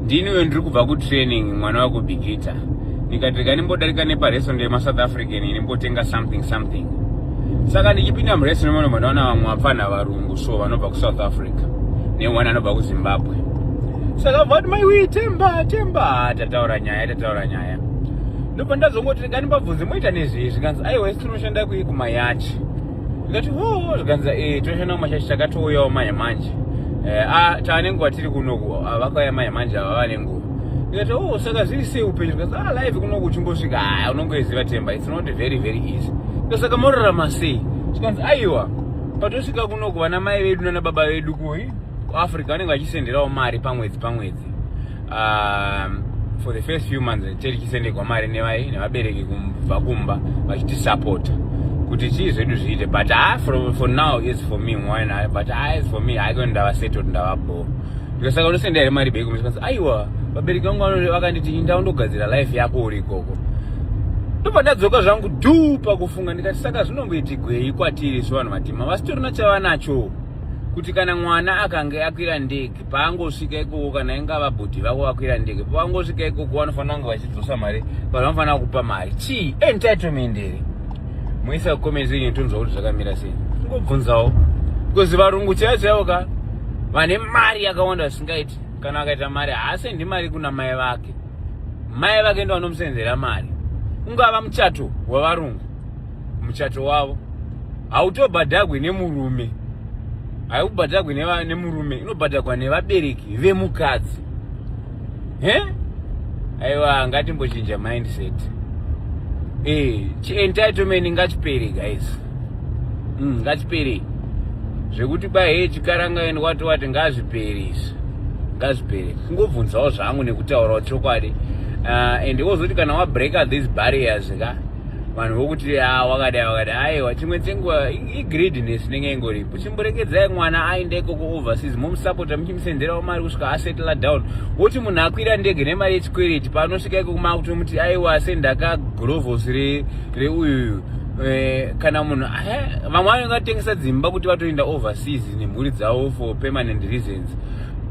Ndini uyo ndiri kubva kutraining, mwana wakuBhigita. Ndikati rega ndimbodarika neparestaurant yemaSouth African, ndimbotenga something something. Saka ndichipinda murestaurant muno, ndaona vamwe vapfana varungu, so vanobva kuSouth Africa neone anobva kuZimbabwe. Saka vati, "Maiwe, Temba, Temba." Tataura nyaya, tataura nyaya, ndobva ndazongoti rega ndimbabvunze, moita nezvei? Zvikanzi, "Aiwa, isi tinoshanda kui kumayacht." Ndikati, "Ho." Zvikanzi, "Tinoshanda kumayacht, takatouyawo manje manje. Taane nguva tiri kunoku." Vakauya manje manje ava, vane nguva. Ndikati, "Oh, saka zviri sei upenyu?" Zvikanzi, "Ah, life kunoku uchimbosvika, aya unongoiziva Temba, it's not very very easy." Saka morarama sei? Zvikanzi, "Aiwa, patosvika kunoku, vana mai vedu nana baba vedu kui kuAfrica vanenge vachisenderawo mari pamwedzi pamwedzi. For the first few months tichisendegwa mari nevai nevabereki kubva kumba, vachitisapota kuti chii zvedu zviite. But for now is for me one, but as for me, haiko, ndava settled, ndava bo." Ndikasaka unosenda here mari beki? Zvikanzi, "Aiwa, vabereki vangu vakanditi inda undogadzira life yako uri ikoko." Ndobva ndadzoka zvangu dhu pakufunga. Ndikati, saka zvinomboitigwei kwatiri sevanhu vatema vasitorina chavanacho, kuti kana mwana akange akwira ndege, paangosvika ikoko, kana ingava bhodhi vako vakwira ndege, paangosvika ikoko vanofanira kunge vachidzosa mari, vanhu vanofanira kupa mari? Chii, entitlement here? Muisa comment section tonzwa kuti zvakamira sei. Ngobvunzawo, because varungu chaivo chaivo ka vane mari yakawanda zvisingaiti, kana akaita mari haasendi mari kuna mai vake. Mai vake ndo vanomusenzera mari. Ungava muchato wavarungu, muchato wavo hautobhadhagwi nemurume, haubhadhagwi nemurume, inobhadhagwa nevabereki vemukadzi. He, aiwa, ngatimbochinja mindset. Chientitlement ngachipere, guys. Ngachipere zvekuti kwai he chikaranga ende wati wati, ngazvipere izvi, ngazvipere. Kungobvunzawo zvangu nekutaurawo chokwadi. And wozoti kana wabreaka these barriers ka, vanhu vokuti a wakadai wakadai, aiwa, chimwe chenguva igreediness inenge ingoripo. Chimborekedzai mwana aende ikoko overseas, momusapota, muchimusenderawo mari kusvika asettle down. Woti munhu akwira ndege nemari yechikwereti, paanosvika ikoko makutomuti, "Aiwa, sendaka grovos reuyuyu." Kana munhu vamwe vanenge vatengesa dzimba kuti vatoenda overseas nemhuri dzavo for permanent reasons,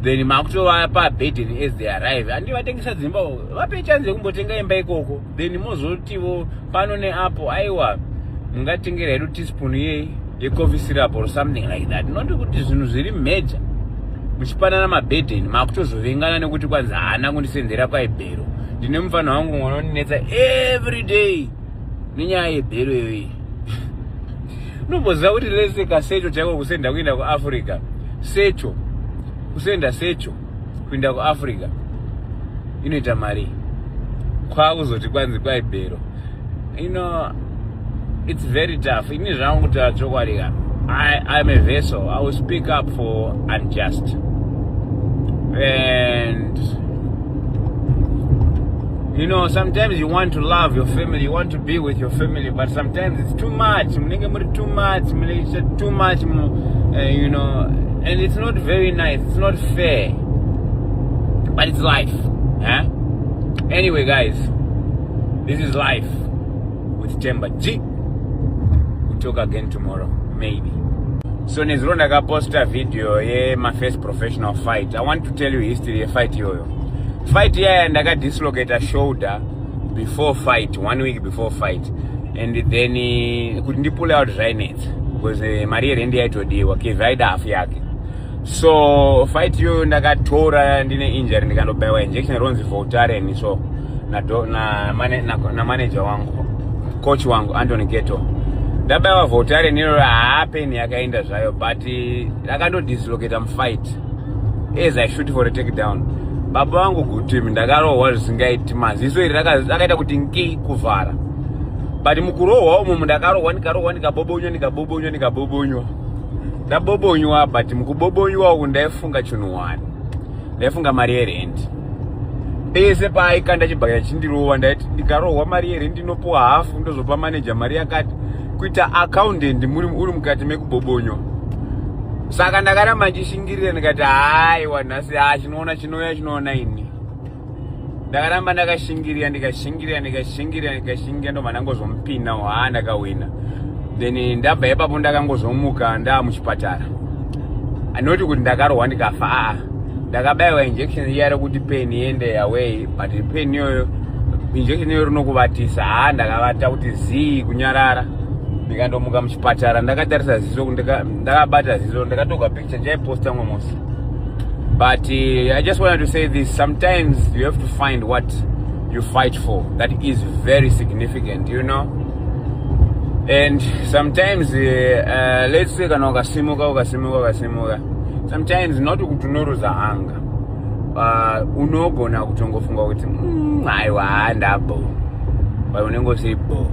then makutovapa burden as they arrive. Handi vatengesa dzimba, vape chance yekumbotenga imba ikoko, then mozotivo pano neapo, "Aiwa, mungatengera hedu teaspoon yei yecoffee syrup," or something like that. Not kuti zvinhu zviri major muchipanana maburden, makutozovengana nekuti kwanzi haana kundisendera kwaibhero. Ndine mufana wangu mwana unonetsa every day nenyaya yebhero iyoyi. Unomboziva kuti lese kasecho chaiko kusenda kuenda kuAfrica, secho kusenda secho kuenda kuAfrica inoita mari, kwakuzoti kwanzi kwaibhero. It's very tough. Ini zvangu kutaura chokwadi ka, I'm a vessel. I will speak up for unjust, and sometimes you want to love your family, you want to be with your family, but sometimes it's too much. Munenge muri too much, munenge too much, and it's not very nice, it's not fair, but it's life, huh? Anyway, guys, this is Life with Temba G. We'll talk again tomorrow, maybe. So nezuro ndakaposta video yemafirst professional fight. I want to tell you history yefight iyoyo. Fight iyaya, ndakadislocate shoulder before fight, one week before fight, and then kuti ndipull out zvainetsa because mari yerendi yaitodiwa, Kevi aida hafu yake. So fight iyoyo ndakatora ndine injury, ndikandobayiwa injection ronzi Voltaren. So na manager wangu, coach wangu Anthony Keto, ndabayiwa Voltaren iyoyo, haapeni yakaenda zvayo, but rakandodislocata mufight as I shoot for a take down. Baba vangu kuti ndakarohwa zvisingaiti, maziso iri rakaita kuti nki kuvhara. But mukurohwa umu ndakarohwa, ndikarohwa, ndikabobonywa, ndikabobonywa, ndikabobonywa, ndabobonywa. But mukubobonywa uku ndaifunga chinhu one, ndaifunga mari yerendi. Pese paaikanda chibhakera chindirova, ndaiti ndikarohwa mari yerendi inopuwa hafu, ndozopa maneja mari yakati. Kuita accountant muri uri mukati mekubobonywa. Saka ndakaramba ndichishingirira, ndikati, "Haiwa, nhasi ha chinoona chinouya chinoona ini." Ndakaramba ndakashingirira, ndikashingirira, ndikashingirira, ndikashingirira, ndobva ndangozomupinda. Ha, ndakawina. Then ndabva ipapo ndakangozomuka ndaa muchipatara. Anoti kuti ndakarohwa ndikafa, aa. Ndakabayiwa injection iya rekuti pain iende away, but pain iyoyo, injection iyoyo rinokuvatisa. Haa, ndakavata kuti zii, kunyarara. Ndikandomuka muchipatara ndakatarisa ziso, ndakabata ziso, ndakatorwa picture, ndichaiposta mwe musi. But I just wanted to say this: sometimes you have to find what you fight for. That is very significant. And sometimes, let's say kana ukasimuka, ukasimuka, ukasimuka, sometimes not kuti unoruza hanga, unogona kutongofunga kuti, aiwa, ndabo," but unenge usiri bo.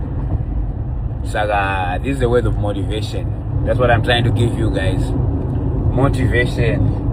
Saka this is a word of motivation. That's what I'm trying to give you guys, motivation.